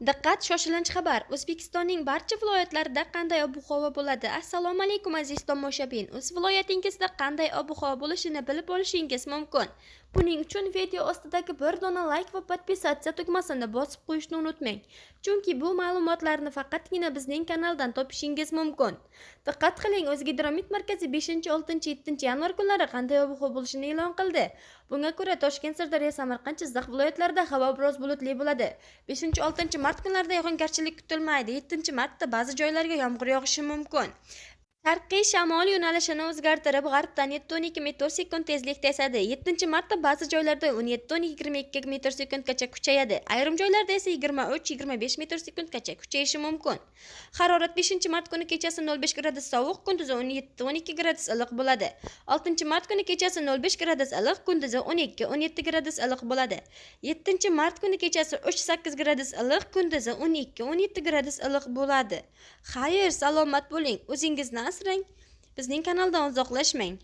Diqqat, shoshilinch xabar! O'zbekistonning barcha viloyatlarida qanday ob-havo bo'ladi? Assalomu alaykum, aziz tomoshabin. O'z viloyatingizda qanday ob-havo bo'lishini bilib olishingiz mumkin. Buning uchun video ostidagi bir dona like va подписаться tugmasini bosib qo'yishni unutmang. Chunki bu ma'lumotlarni faqatgina bizning kanaldan topishingiz mumkin. Diqqat qiling, O'zgidromet markazi 5, 6, 7 yanvar kunlari qanday ob-havo bo'lishini e'lon qildi. Bunga ko'ra, Toshkent, Sirdaryo, Samarqand, Jizzax viloyatlarida havo biroz bulutli bo'ladi. 5, 6 mart kunlarida yog'ingarchilik kutilmaydi. 7 martda ba'zi joylarga yomg'ir yog'ishi mumkin. Sharqiy shamol yo'nalishini o'zgartirib, g'arbdan 7-12 metr sekund tezlikda esadi. 7 martda ba'zi joylarda 17-22 metr sekundgacha kuchayadi. Ayrim joylarda esa 23-25 metr sekundgacha kuchayishi mumkin. Harorat 5 mart kuni kechasi 0,5 gradus sovuq, kunduzi 17-12 gradus iliq bo'ladi. 6 mart kuni kechasi 0,5 gradus iliq, kunduzi 12-17 gradus iliq bo'ladi. 7 mart kuni kechasi 3-8 gradus iliq, kunduzi 12-17 gradus iliq bo'ladi. Xayr, salomat bo'ling. O'zingizni asrang. Bizning kanaldan uzoqlashmang.